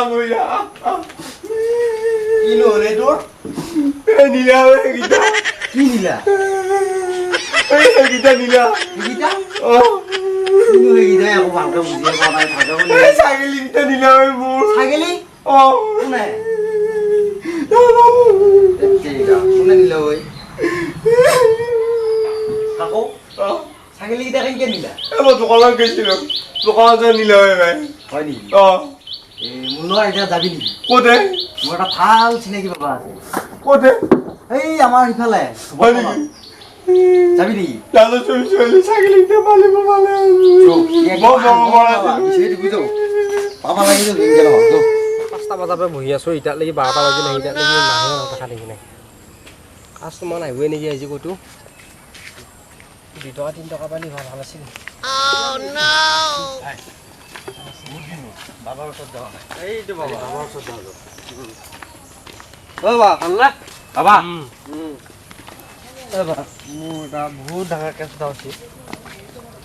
যাম কিনো হলে তোৰ নীলা সেইকেইটা কি নীলা সেইকেইটা নীলা সেইকেইটা অ কিনো সেইকেইটা একো ভালকে বুজিয়ে পোৱা নাই ভালকে ছাগলীকেইটা নীলা মোৰ ছাগলী অ কোনে কোনে নিলা ঐ কাকো ছাগলীকেইটা কেনেকে নিলা মই দোকানত গৈছিলো দোকানত যাই নিলা ভাই হয় নেকি অ এই মোৰ লগত এতিয়া যাবি নেকি ক'তে মোৰ এটা ভাল চিনাকি বাবা আছে ক'তে এই আমাৰ সিফালে হয় নেকি যাবি নেকি ছাগলীকেইটা পালিব পালে 5টা বজাৰ পৰা বহি আছোঁ এতিয়ালৈকে 12টা বাজিলে এতিয়ালৈকে নাহে দেখা দেখি নাই কাষ্টমাৰ আহিবই নেকি আজি ক'তো 2 টকা 3 টকা পালি ভাল ভাল আছিল বাবাৰ ওচৰত যাওঁ এইটো বাবা বাবাৰ ওচৰত যাওঁ বাবা ভালনে বাবা বাবা মোৰ এটা বহুত ডাঙৰ কেছ এটা হৈছে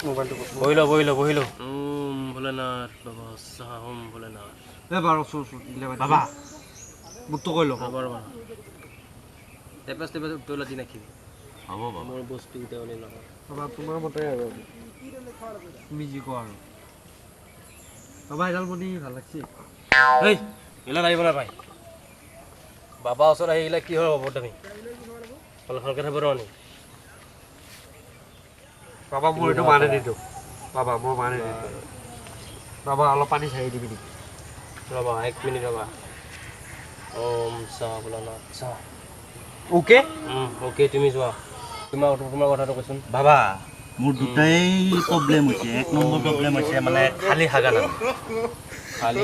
মোবাইলটো বহি ল বহি ল বহি ল ওম ভোলেনাথ বাবা সাহা ওম ভোলেনাথ বাবা বাবা মোৰটো কৈ লওক ৰ'বা ৰ'বা টেপাছ টেপাছ উত্তৰলা দি নাখিবি হ'ব বাবা মোৰ বস্তুকেইটা ওলাই নহয় বাবা তোমাৰ মতে আৰু তুমি যি কোৱা আৰু বাবা এডাল বনি ভাল লাগছে এই এইবিলাক আহিব নাপায় বাবা ওচৰত আহি এইবিলাক কি হয় হ'ব তুমি অলপ ভালকৈ থাকিব নি বাবা মোৰ এইটো মানে নিদিওঁ বাবা মোৰ মানে নিদিওঁ বাবা অলপ পানী চাহি দিবি নেকি ৰ'বা 1 মিনিট ৰ'বা ওম চাহ ভোলানাথ চাহ অ'কে অ'কে তুমি যোৱা তোমাৰ তোমাৰ কথাটো কৈছোন বাবা মোৰ দুটাই প্ৰব্লেম হৈছে 1 নম্বৰ প্ৰব্লেম হৈছে মানে খালী হাগা নাম খালী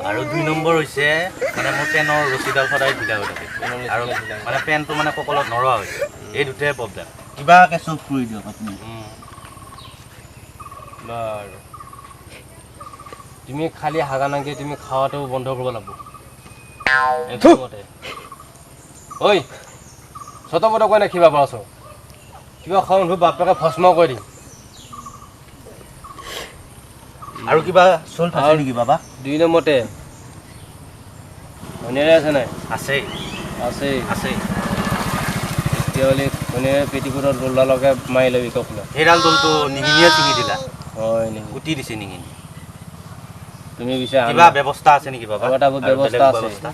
আৰু 2 নম্বৰ হৈছে মানে মোৰ পেনৰ ৰছীডাল সদায় ঢিলা হৈ থাকে আৰু মানে পেনটো মানে কঁকালত নৰোৱা হৈছে এই দুটাই প্ৰব্লেম কিবাকে চল্ভ কৰি দিয়ক আপুনি বাৰু তুমি খালী হাগা নাংকে তুমি খোৱাটো বন্ধ কৰিব লাগিব একদমতে ঐ ছটপট কৈ নাখিবা বাছ কিবা খাওঁ নহয় বাপেকে ভস্ম কৰি দিম আৰু কিবা চল্ভ আছে নেকি বাবা 2 নম্বৰতে ধনিয়াৰে আছে নাই আছে আছে আছে তেতিয়াহ'লে ধনিয়াৰে পেটিকোটত দোলডালকে মাৰি ল'বি কখনো সেইডাল দোলটো নিগিনিয়ে ছিঙি দিলা হয় নেকি কুটি দিছে নিগিনি তুমি পিছে কিবা ব্যৱস্থা আছে নেকি বাবা এটা ব্যৱস্থা আছে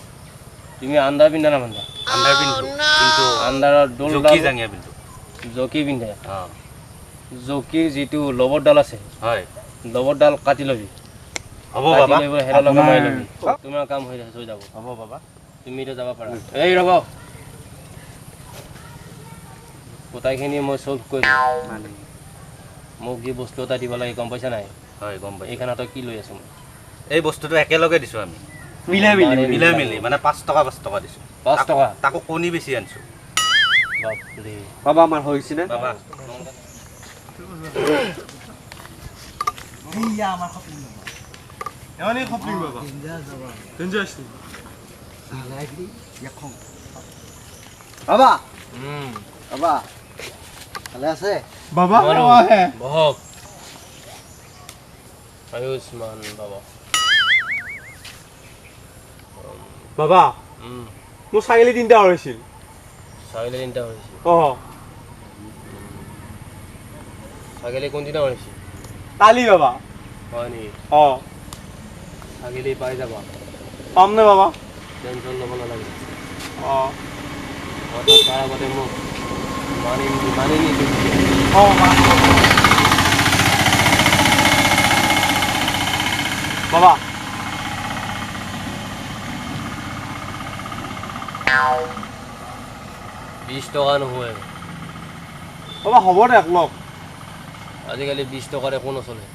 তুমি আন্ধাৰ পিন্ধা না বান্ধা আন্ধাৰ পিন্ধো কিন্তু আন্ধাৰৰ দোল জকি জাঙিয়া পিন্ধো জকি পিন্ধে জকিৰ যিটো লবৰডাল আছে হয় লবৰডাল কাটি ল'বি হ'ব বাবা হেৰালকে মাৰি ল'বি তোমাৰ কাম হৈ যাব হ'ব বাবা তুমি এতিয়া যাব পাৰা এই ৰ'ব গোটাইখিনি মই চল্ভ কৰি দিম মোক যি বস্তু এটা দিব লাগে গম পাইছা নাই হয় গম পাইছোঁ এইখন হাতত কি লৈ আছোঁ মই এই বস্তুটো একেলগে দিছোঁ আমি মিলাই মিলি মিলাই মিলি মানে 5 টকা 5 টকা দিছোঁ 5 টকা তাকো কণী বেছি আনিছোঁ বাপৰে বাবা আমাৰ হৈছে নে বাবা এইয়া আমাৰ খপলিং বাবা এমনি খপলিং বাবা ডেঞ্জাৰ আছে লাগি এখন বাবা বাবা ভালে আছে বাবা বহক আয়ুষ্মান বাবা বাবা মোৰ ছাগলী 3টা হৈছিল ছাগলী 3টা হৈছিল অ ছাগলী কোনদিনা হৈছিল কালি বাবা হয় নেকি অ ছাগলী পাই যাবা পাম নে বাবা টেনশ্যন ল'ব নালাগে অ তাৰ আগতে মোক মানি মানি নিদিওঁ অ বাবা 20 টকা নহয় বাবা হ'ব দে লওক আজিকালি 20 টকাৰ একো নচলে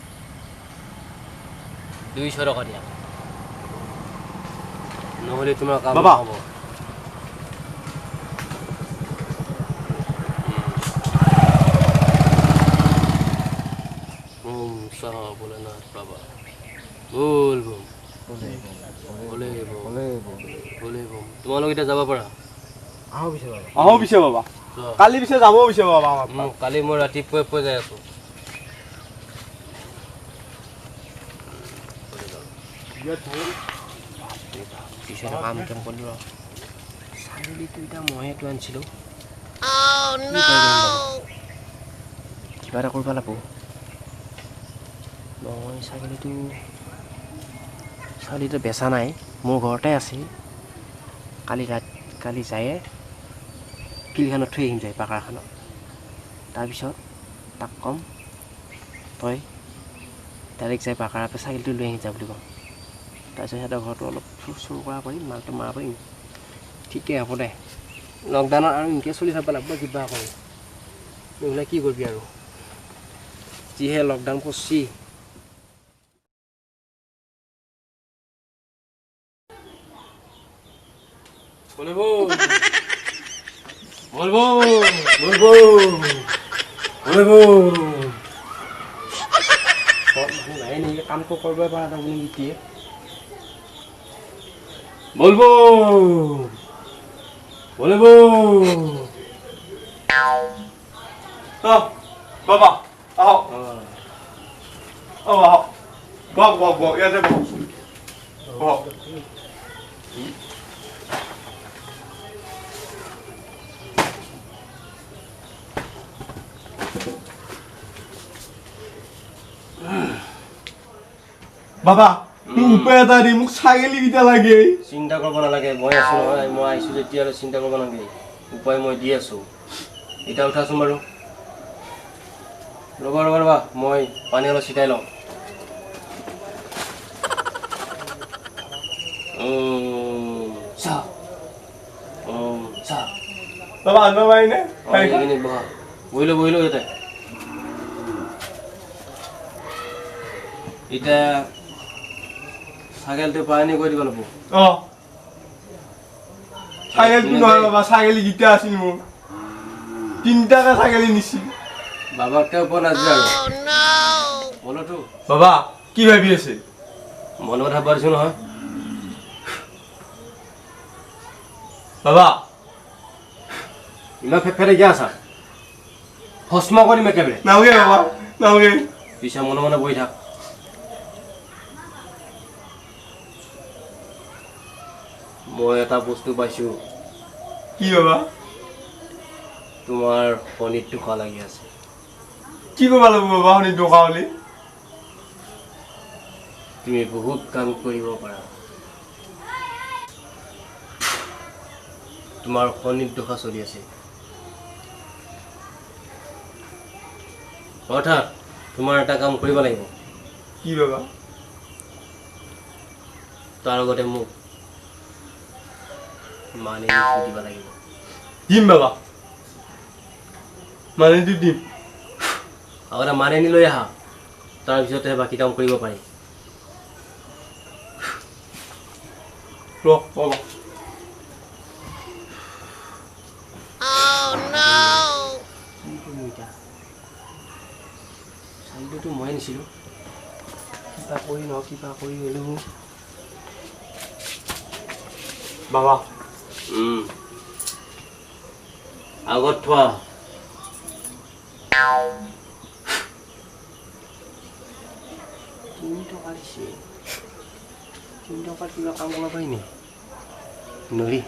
200 টকা দিয়া নহ'লে তোমাৰ কাম নহ'ব ওম সাহা ভোলেনাথ বাবা বল বম বলে বম বলে বম তোমালোক এতিয়া যাব পাৰা আহো পিছে বাবা আহো পিছে বাবা কালি পিছে যাব পিছে বাবা কালি মই ৰাতিপুৱাই পুৱাই যাই আছোঁ পিছে কাম কাম কৰিলোঁ আৰু ছাগলীটো এতিয়া মইতো আনিছিলোঁ। কিবা এটা কৰিব লাগিব। মই ছাগলীটো বেচা নাই, মোৰ ঘৰতে আছে। কালি ৰাত কালি যায়ে ফিল্ডখনত থৈ আহিম যায় পাকাৰখনত। তাৰপিছত তাক ক'ম তই ডাইৰেক্ট যাই পাকাৰৰ পৰা ছাগলীটো লৈ আহি যা বুলি ক'ম। তাৰপিছত সিহঁতৰ ঘৰটো অলপ চুৰ কৰা কৰিম, মালটো মাৰা কৰিম, ঠিকে হ'ব দে। লকডাউনত আৰু এনেকৈ চলি থাকিব লাগিব কিবা কৰি, নহ'লে কি কৰিবি আৰু, যিহে লকডাউন কৰছি। বলব বলব বলব বলব নাই নেকি, কামটো কৰিব পৰা যাব নেকি? বলব বলব বাবা আহক, আহক, বহক বহক বহক, ইয়াতে বহক বহক। বাবা মোক উপায় এটা দি, মোক ছাগলীকেইটা লাগে। চিন্তা কৰিব নালাগে, মই আছোঁ নহয়, মই আহিছোঁ যেতিয়া আৰু চিন্তা কৰিব নালাগে, উপায় মই দি আছোঁ। এতিয়া উঠাচোন বাৰু, ৰ'বা ৰ'বা ৰ'বা, মই পানী অলপ ছিটাই লওঁ। বাবা আনিব পাৰিনে? বহা, বহিলো বহিলো ইয়াতে। এতিয়া ছাগলীটো পানী কৰি দিব লাগিব। অঁ, ছাগলীটো নহয় বাবা, ছাগলীকেইটা আছিল মোৰ, তিনিটাকে ছাগলী নিছিল। বাবাকে ওপৰত নাযায় আৰু বলতো। বাবা কি ভাবি আছে? মনৰ কথা পাৰিছোঁ নহয় বাবা। ইমান ফেফেৰে কিয় আছা? ভস্ম কৰিম একেবাৰে। নালাগে বাবা, নালাগে। পিছে মনে মনে বহি থাক। মই এটা বস্তু পাইছোঁ। কি বাবা? তোমাৰ শনিত টোকা লাগি আছে। কি কৰিব লাগিব বাবা শনিত টোকা হ'লে? তুমি বহুত কাম কৰিব পাৰা। তোমাৰ শনিত দোষা চলি আছে, অৰ্থাৎ তোমাৰ এটা কাম কৰিব লাগিব। কি বাবা? তাৰ আগতে মোক মানি দিব লাগিব। দিম বাবা, মানিটো দিম। আগতে মানি লৈ আহা, তাৰপিছতহে বাকী কাম কৰিব পাৰি। বাবা চাৰিটোতো মই নিছিলোঁ, কিবা কৰি ন কিবা কৰি হ'লেও বাবা। আগত থোৱা 3 টকা দিছে। 3 টকাত কিবা কাম কৰিব পাৰি নেকি? নৰি,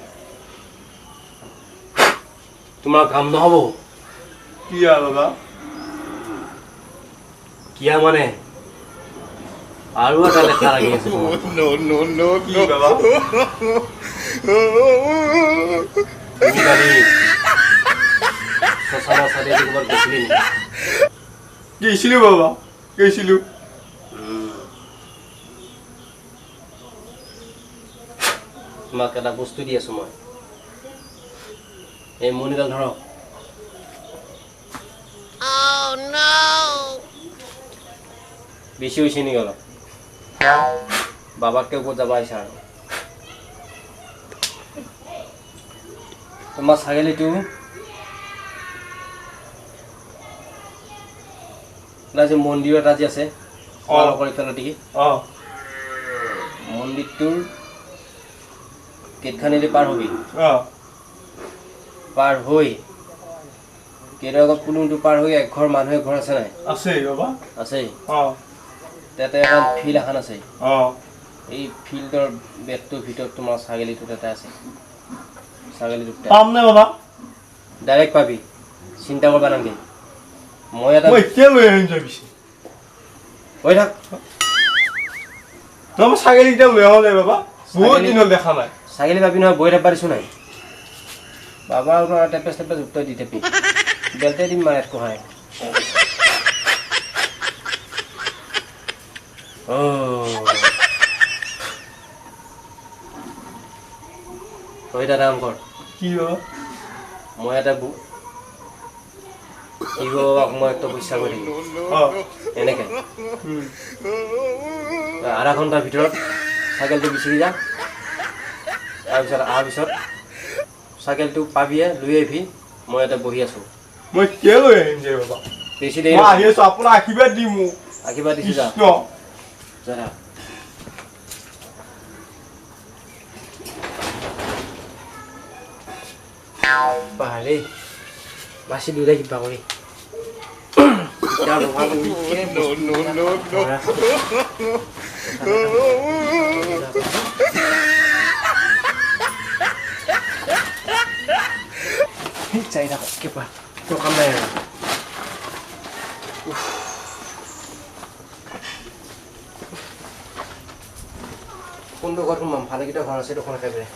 তোমাৰ কাম নহ'ব। কিয়া বাবা? কিয়া মানে আৰু এটা লেখা লাগি আছে। কি বাবা? তুমি কালি শ্মশানৰ চাইডেদি ক'ৰবাত গৈছিলি নেকি? গৈছিলোঁ বাবা, গৈছিলোঁ। তোমাক এটা বস্তু দি আছোঁ মই, এই মণিডাল ধৰক। বেছি হৈছে নেকি অলপ? বাবাতকে ওপৰত যাব আহিছা আৰু। তোমাৰ ছাগলীটো যে মন্দিৰ এটা যে আছে ইফালৰ দিশে, মন্দিৰটোৰ গেটখনেদি পাৰ হবি। পাৰ হৈ কেইটকা পুলুংটো পাৰ হৈ এঘৰ মানুহে ঘৰ আছে নাই? আছে বাবা, আছে। তাতে এখন ফিল্ড এখন আছে। এই ফিল্ডৰ বেগটোৰ ভিতৰত তোমাৰ ছাগলীটো এটা আছে। ছাগলী দুটা পাম নে বাবা? ডাইৰেক্ট পাবি, চিন্তা কৰিব নালাগে। মই এটা মই এতিয়া লৈ আহিম যাবি। হৈ থাক। নহয়, মই ছাগলীকেইটা লৈ অহা নাই বাবা, বহুত দিন হ'ল দেখা নাই। ছাগলী পাবি নহয়, বহি থাকিব দিছোঁ নাই বাবা। আৰু টেপেচ টেপেচ উত্তৰ দি থাকি বেলতে দিম মানে কোহাই। তই এটা কাম কৰ। কি বাবা? মই এটা শিৱ বাবাক মই একটা পইচা কৰি দিম এনেকে আধা ঘণ্টাৰ ভিতৰত চাইকেলটো বিচাৰি যা। তাৰপিছত অহাৰ পিছত চাইকেলটো পাবিয়ে, লৈ আহিবি। মই ইয়াতে বহি আছোঁ। মই কিয় লৈ আহিম যে বাবা? বেছি দেৰি মই আহি আছোঁ, আপোনাৰ আশীৰ্বাদ দি মোক। আশীৰ্বাদ দিছোঁ, যা। কৃষ্ণ। যা। পাহাৰেই বাচিলো দে কিবা কৰি। যাই থাকক কিবা একো কাম নাই আৰু। কোনটো ঘৰত সোমাম? ভালেকেইটা ঘৰ আছে দেখোন একেবাৰে।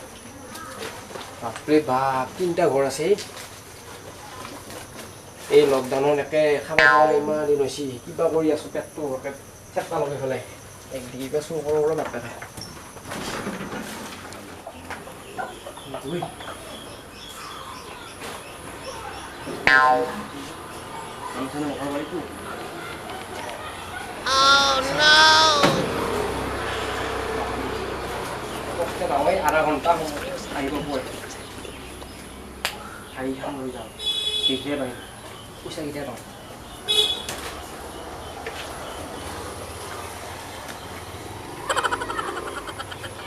বাপৰে বাপ, তিনিটা ঘৰ আছে। এই লকডাউনত একে খাব পৰা নাই, ইমান দিন হৈছে। কিবা কৰি আছোঁ, পেটটো একে চেপটা লগাই পেলাই একদিকে কিবা চুৰ কৰোঁ কৰোঁ বাপেকে। আধা ঘণ্টা আহিব পৰে। শাৰীখন লৈ যাওঁ, দেখিয়ে পাৰিম পইচাকেইটা পাওঁ।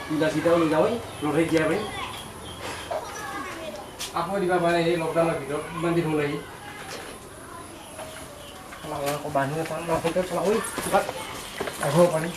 বিলাসীটাও লৈ যাওঁ, লৰাই দিয়া পাৰিম। আকৌ দিবা পাৰে এই লকডাউনৰ ভিতৰত ইমান দিন হ'ল আহি। আকৌ মানুহ এটা চলাব আহিব পাৰিম।